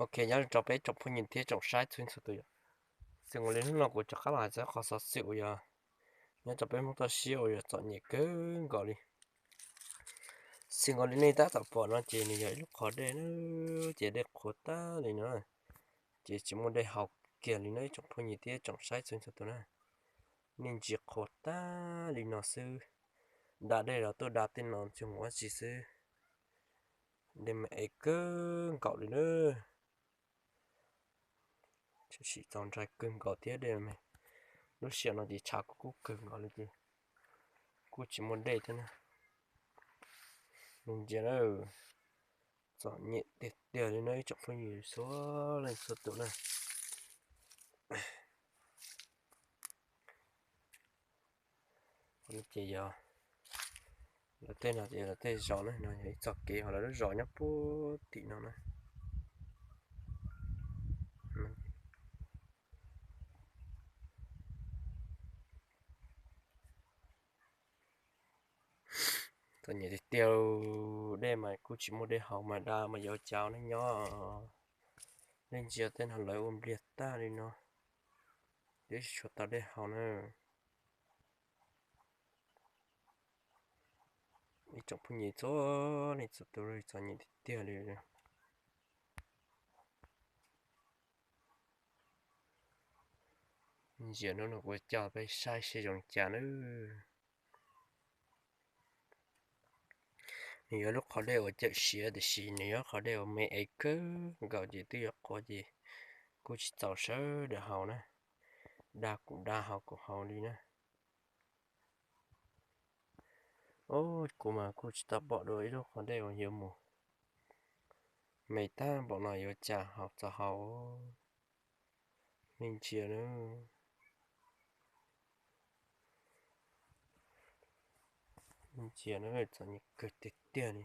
Ok, nyob rau peb tsoom phooj ywg thiab tsoom saib txhua txhua tus yom. Xws nkaus li hnub no kuv rov qab los hais txog qhov xov xwm uas yog nyob rau peb Hmoob toj siab uas yog txom nyem kawg nkaus li. Xws nkaus li nej tab tom pom no ces nws yog ib lub qhov dej na, ces dej qhuav tag li no, ces tsis muaj dej haus kiag li na ib tsoom phooj ywg thiab tsoom saib txhua txhua tus na. Nej ntsia qhuav tag li no xwb, da dej los tuaj da tej no tsis mus ua tsi xwb. Dej mas ev kawg nkaus li na. Tshwm sim txaus ntshai kawg nkaus thiab dej, lub sij hawm no ces tshav kuj kub kawg nkaus li ces kuj tsis muaj dej thiab na. Nej ntsia na, txom nyem tiag tiag li na ib tsoom phooj ywg txhua leej txhua tus na. Ces yog lawv tej no ces lawv tej zos na, no yog ib txoj kev uas lawv lub zos nyob puag tim no na. Txom nyem tiag tiag, dej mas kuj tsis muaj dej haus mas da mas yuav ua cas nej nyob. Nej ntsia tej no lawv ua npliag tag li no, twb tsis tshua tau dej haus na. Ib tsoom phooj ywg txhua leej txhua tus, txom nyem tiag tiag li. Ntsia hnub no kuv coj peb saib seb zoo li cas nawb. Nws yog lub qhov dej uas cawm siav tiam sis nws yog qhov dej uas me ev kawg nkaus ces twb yuav qhuav ces kuj tsis txaus sawv daws haus na. Da kuv da haus kuv haus li na. Kuv mas kuj tsis tau pom dua ib lub qhov dej uas yuav mus me tag npaum no yuav ua cas haus txaus haus. Nej ntsia na, nej ntsia na, txom nyem kawg tiag tiag li.